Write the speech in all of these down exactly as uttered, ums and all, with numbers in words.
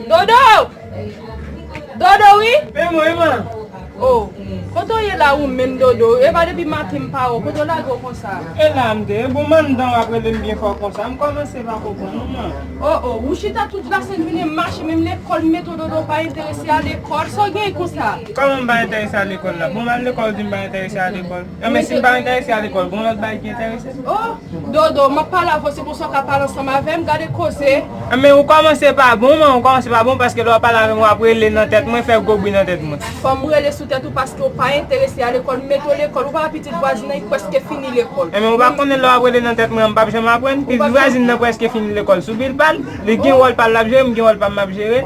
Dodo! Dodo, wi! Men mwen, man. Oh, kote w ye la ou menm, Dodo? E pa depi maten m pa wè w. Kote w lage w konsa? E la m te ye. Bon, man, dan w ap rele m byen fò konsa. M kòmanse pa konprann ou, man. Oh, oh, ou chita tout lasenn jounen mache, menm lekòl m mete w, Dodo, w pa enterese a lekòl. Sa w gen konsa? Kòman m pa enterese a lekòl la? Bon, m al lekòl, ou di m pa enterese a lekòl. Nan, men si m pa enterese a lekòl, gon lòt bagay ki enterese m. Oh, Dodo, m ap pale avè w, se konsa w ka pale ansanm avè m, gade koze. Nan, men ou kòmanse pa bon, man, ou kòmanse pa bon, paske lè w ap pale avè m, w ap rele nan tèt mwen, fè gwo bri nan tèt mwen. Fò m rele sou tèt ou paske w pa enterese a lekòl, m mete w lekòl, ou pa wè pitit vwazin nan, li prèske fini lekòl. Nan, men ou pa konnen lè w ap rele nan tèt mwen, m p ap janm aprann, pitit vwazin nan prèske fini lekòl, sou bil pa l, li gen wòl pa l l ap jere, m gen wòl pa m m ap jere.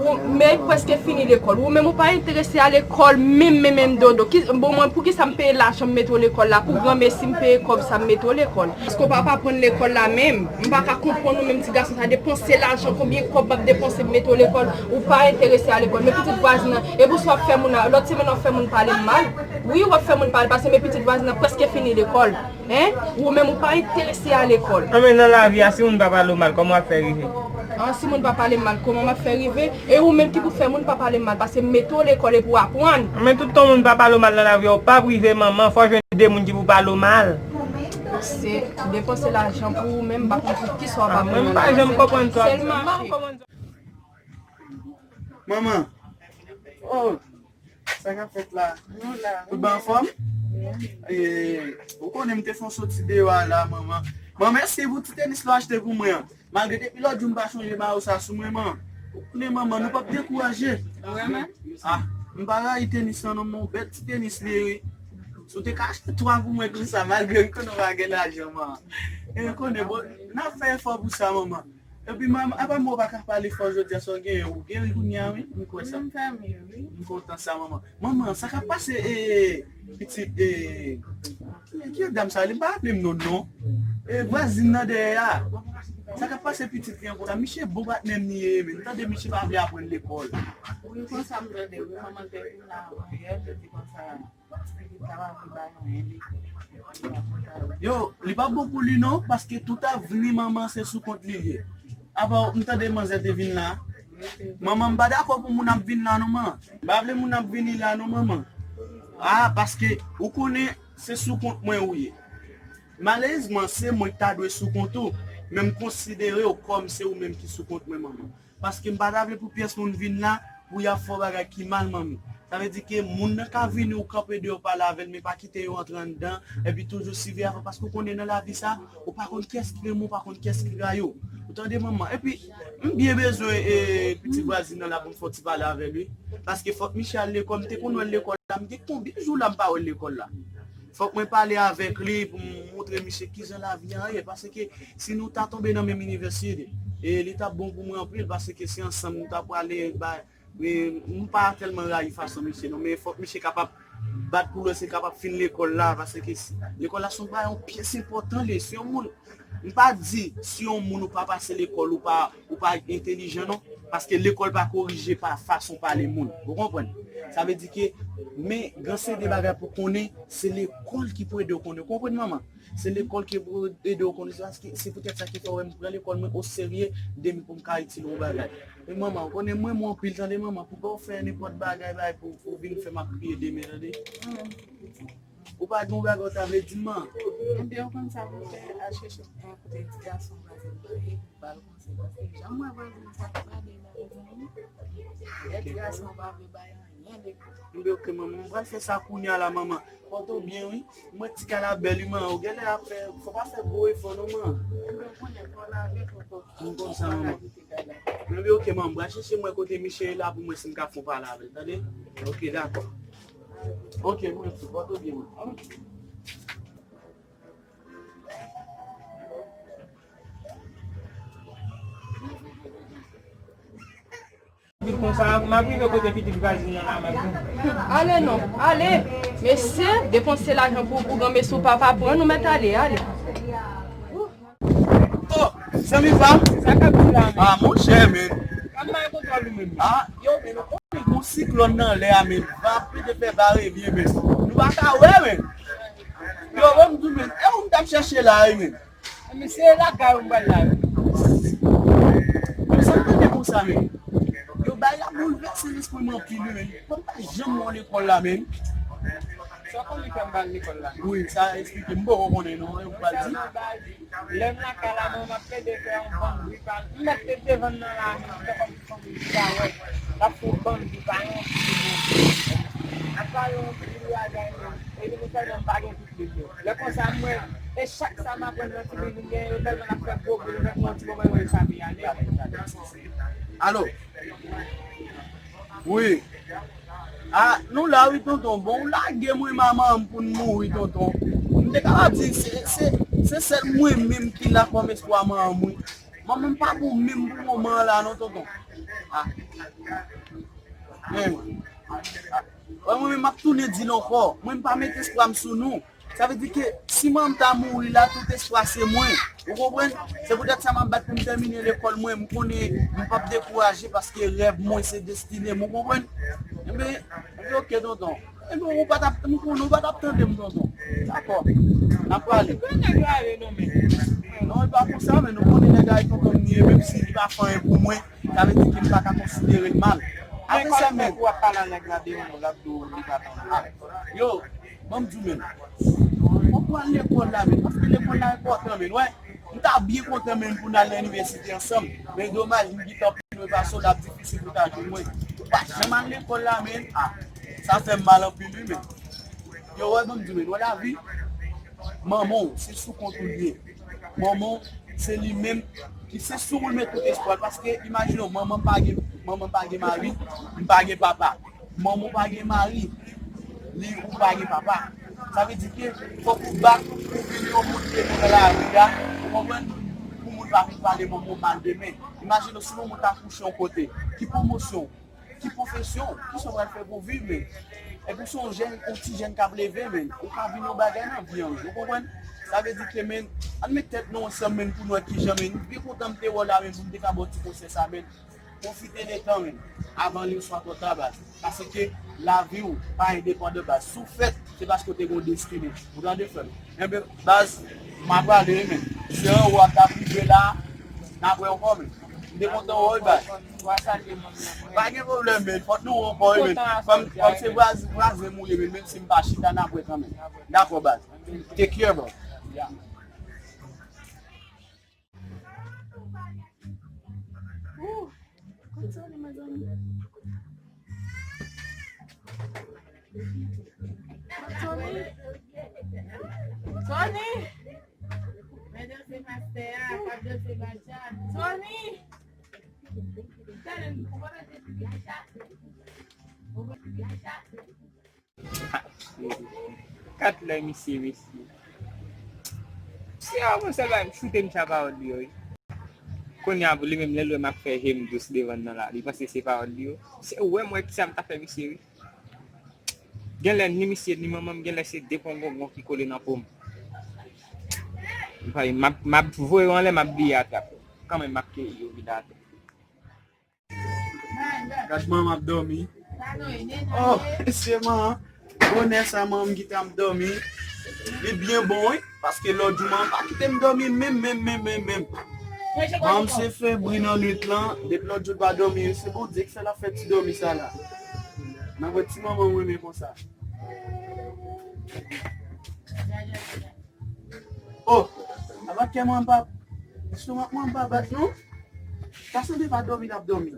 Ou, men prèske fini lekòl. Ou menm ou pa enterese a lekòl menm, menm, menm, Dodo. Ki, bon, mwen, poukisa m peye lajan m mete w lekòl la? Pou granmesi m peye kòb sa m mete w lekòl. Paske w pa pa aprann lekòl la menm. M pa ka konprann ou menm ti gason sa. Depanse lajan, konbyen kòb m ap depanse m mete w lekòl? Ou pa enterese a lekòl. Men pitit vwazin nan, e pou sa w ap fè moun, lòt semèn w ap fè moun pale m mal. Wi, w ap fè moun pale, paske men pitit vwazin nan prèske fini lekòl. Hein? Ou menm ou pa enterese a lekòl. An, men nan lavi a, si moun pa pale w mal, kòman w ap fè rive? An, si moun pa pale m mal, kòman m ap fè rive? E ou menm ki pou fè moun pa pale m mal, paske m mete w lekòl e pou w aprann. An, men tout tan moun pa pale w mal nan lavi a, ou p ap rive, manman, fò w jwenn de moun ki pou pale w mal. Se depanse lajan pou ou menm, m pa konn pou kisa w ap aprann nan lavi. Mwen m pa janm konprann sa. Sèl mache. Manman. Oh. Sa k ap fèt la? Nou la. Tout bagay anfòm? Wi. E, ou konnen m te fè yon soti deyò a la, manman. Manman, èske pou ti tenis la w achte pou mwen an? Malgre depi lòt jou m pa chonje ba ou sa sou mwen, man. Ou konnen, manman, nou p ap dekouraje. Vrèman? Ah, m pa rayi tenis lan non, men yon bèl ti tenis li ye, wi. Si w te ka achte twa pou mwen konsa, malgre m konnen w pa gen lajan, man. E, ou konnen, bon, n ap fè efò pou sa, manman. Epi, manman, apa mwen ou pa ka pale fò jodi a, sa w genyen? Ou geri kounye a, wi. M kwè sa. M fèmen, wi. M kontan sa, manman. Manman, sa k ap pase, e, pitit, e, ki, ki dam sa, li pa raple m non, non. E, vwazin nan dèyè a. Sa k ap pase pitit li an konsa? Misye bon patnè m li ye, men. Tande misye pa vle aprann lekòl. Wi, konsa m tande, wi. Manman l te vin la avan yè, te di konsa. Yo, li pa bon pou li non, paske tout avni manman se sou kont li ye. Apa m tande manzè te vin la. Manman, m pa dakò pou moun ap vin la non, man. M pa vle moun ap vini la non, manman. Ah, paske ou konnen se sou kont mwen ou ye. Malerezman, se mwen ki ta dwe sou kont ou, men m konsidere w kòm se ou menm ki sou kont mwen, manman. Paske m pa ta vle pou pyès moun vin la, pou y ap fè w bagay ki mal, manmi. Sa vle di ke moun nan ka vini, ou kanpe deyò pale avè l, men pa kite yo antre anndan, epi toujou siveye avè l, paske w konnen nan lavi sa, ou pa konn kiyès ki renmen w, ou pa konn kiyès ki rayi w. Ou tande, manman? Epi, m byen bezwen, e, pitit vwazin nan la pou m fè yon ti pale avè l, wi. Paske fòk misye al lekòl, m te konn wè l lekòl la, m gen konbyen jou la m pa wè l lekòl la. Fòk mwen pale avèk li pou m montre misye kijan lavi an ye, paske si nou ta tonbe nan menm inivèsite, e li t ap bon pou mwen anpil, paske se ansanm nou ta prale ba, e, m pa tèlman rayi fason misye non, men fòk misye kapab bat pou l osi, l kapab fin lekòl la, paske si, lekòl la se yon bagay, yon pyès enpòtan li ye. Si yon moun, m pa di si yon moun ou pa pase lekòl, ou pa, ou pa entelijan non, paske lekòl pa korije pa fason pale moun. Ou konprann? Sa vle di ke, men gen seri de bagay pou konnen, se lekòl ki pou ede w konnen. Ou konprann, manman? Se lekòl ki pou ede w konnen. Se paske, se poutèt sa ki fè w wè m pran lekòl mwen oserye, depi pou m ka itil yon bagay. Men manman, ou konnen mwen, mwen anpil, tande, manman, pou pa w fè nenpòt bagay, bagay pou, pou vin fè m ap kriye demen, tande. Ou pa gen yon bagay ou ta vle di m, man? Ebyen, ou konn sa pou w fè, al chèche, e, kote ti gason vwazin nan ye, ba l konsèy, paske jan m wè vwazin sa ap pale la, mezanmi, e ti gason pa vle bay anyen de kò. Ebyen, oke, manman, m pral fè sa kounye a la, manman. Pòte w byen, wi. M wè ti kay la bèl, wi, man. Ou genlè ap fè, fò pa fè gwo efò, non, man. Ebyen, ou konnen, fò w lave kò. M konn sa, manman. Ebyen, oke, manman. M pral chèche m wè kote misye ye la pou m wè si m ka fè yon pale avè l, tande? Oke, dakò. Oke, mwen, pòte w byen, man. Vin konsa, m ap rive kote pitit vwazin nan la, m ap vin. Ale non, ale. Mesye, depanse lajan pou, pou granmesi w papa pran, nou mèt ale, ale. Oh, zanmi pa m. Sa k ap di la, men? Ah, monchè, men. Kòm m pa gen kontwòl ou menm. Ah, yo, men, nou konnen gon siklòn nan lè a, men. Va pete fè bare byen, men. Nou pa ka wè, men. Yo, bon, m di w, men. E ou m t ap chèche la, wi, men. Men se lakay ou m pral la wi. Sa m tande konsa menm. Yo bay la boulvèse lespri m anpil wi menm. Mwen pa janm wè lekòl la menm. Sa w konn li fè m pa al lekòl la menm. Wi, sa eksplike m poko konnen non, e ou pral di. Lè m lakay la menm, m ap plede fè yon bann bri pa m mèt te devan nan la menm, m fè kòm si m pa wè. L ap fè yon bann bri pa yon ti moun. Ap pale yon ti bri a gay menm. Epi nou fè menm pa gen Lè konsa, mwen, e chak sa m aprann nan ti bri m gen, yo tèlman ap fè gwo bri, yo fè pran yon ti moman, yo chape ale. Alo? Wi. A, nou la wi, tonton. Bon, ou lage mwen manman m pou n mouri, tonton. M te kapab di, se, se, se sèl mwen menm ki la kòm espwa manman m, wi. Manman m pa bon menm pou moman an la, non, tonton. A. Men, wè, mwen menm, m ap tounen di l ankò. Mwen, m pa met espwa m sou nou. Sa vle di ke si manman m ta mouri la, tout espwa se mwen. Ou konprann? Se poutèt sa m ap bat pou m tèmine lekòl mwen. M konnen m p ap dekouraje paske rèv mwen se destine m. Ou konprann? Enben, enben, oke, tonton. Enben, ou pa t ap, m konnen ou pa t ap tande m, tonton. Dakò. N ap prale. Non, e pa konsa, men nou konnen nèg la e tonton m li ye, menm si li pa fè anyen pou mwen, sa vle di ke m pa ka konsidere l mal. Apre sa, men. Pou w ap pale a nèg la de yon moun, l ap di w li pa tande. Yo, ban m di w, men. Fòk w al lekòl la, men. Paske lekòl la enpòtan, men. Wè, m ta byen kontan, men, pou n al nan inivèsite ansanm. Men domaj, m gentan pi lwen pase w, l ap difisil pou w ta jwenn mwen. Ou pa janm al lekòl la, men. A, sa fè m mal anpil, wi, men. Yo, wè, ban m di w, men. Wè lavi, manman w, se sou kont ou l ye. Manman w, se li menm ki se sou ou l met tout espwa l. Paske, imajine w, manman m pa gen, manman m pa gen mari, m pa gen papa. Manman w pa gen mari, li ou pa gen papa. Sa vle di ke fòk ou bat pou vin yon moun ki nan lari a, ou konprann? Pou moun pa vin pale manman w mal demen. Imajine w, si manman w ta kouche yon kote, ki pwomosyon, ki pwofesyon, kisa w pral fè pou viv menm? Epi w se yon jèn, yon ti jèn k ap leve menm, ou ka vin yon bagay nan vi an, ou konprann? Sa vle di ke menm, ann met tèt nou ansanm menm pou n wè kijan menm, m byen kontan m te wè w la menm pou m te ka ba w ti konsèy sa menm. Pwofite de tan, men, avan li swa twò ta, baz. Paske lavi w pa endepandan, baz. Si w fèt, se paske w te gen yon destine. Ou tande, frè m? Enben, baz, m ap prale, wi, men. Se an ou ap rive la, n ap wè ankò, men. M te kontan wè w, wi, baz. Pa gen pwoblèm, men. Fòk nou wè ankò, wi, men. Kòm, kòm se vwaz-, vwazen m ou ye, men, menm si m pa chita, n ap wè kanmenm. Dakò, baz. Take care, bro. Yeah. Ooh, kote Tony, mezanmi? Tony! Tony! Men danse mastè a, k ap danse bachata. Tony! Tony, ou pa danse bachata? Ou pa danse bachata? Kat lè misye, mesye. Misye a, mwen sèl bagay, m choute misye a pawòl li yo, wi. Kounye a, pou li menm, lè l wè m ap fè je m dous devan l nan la, li panse se pawòl li yo. Misye wè m wè kisa m ta fè misye, wi. Genlè ni misye, ni manman m, genlè se de pon gongon ki kole nan po m. M pa, m ap, m ap voye yo anlè, m ap bliye atrape yo. Kanmenm, m ap keyi yo vide atè. Gad manman ap dòmi. Oh, mesye, manman. Bonè sa, manman m kite m dòmi. Li byen bon, wi. Paske lòt jou, manman pa kite m dòmi menm, menm, menm, menm, menm. Manman m se fè bri nan nwit lan. Depi lòt jou, l pa dòmi. Se Bondye ki fè l ap fè ti dòmi sa la. Nan vre ti manman m renmen konsa. Oh, abat kè manman m pa, estomak manman m pa bat non. Sa sanble pa dòmi l ap dòmi.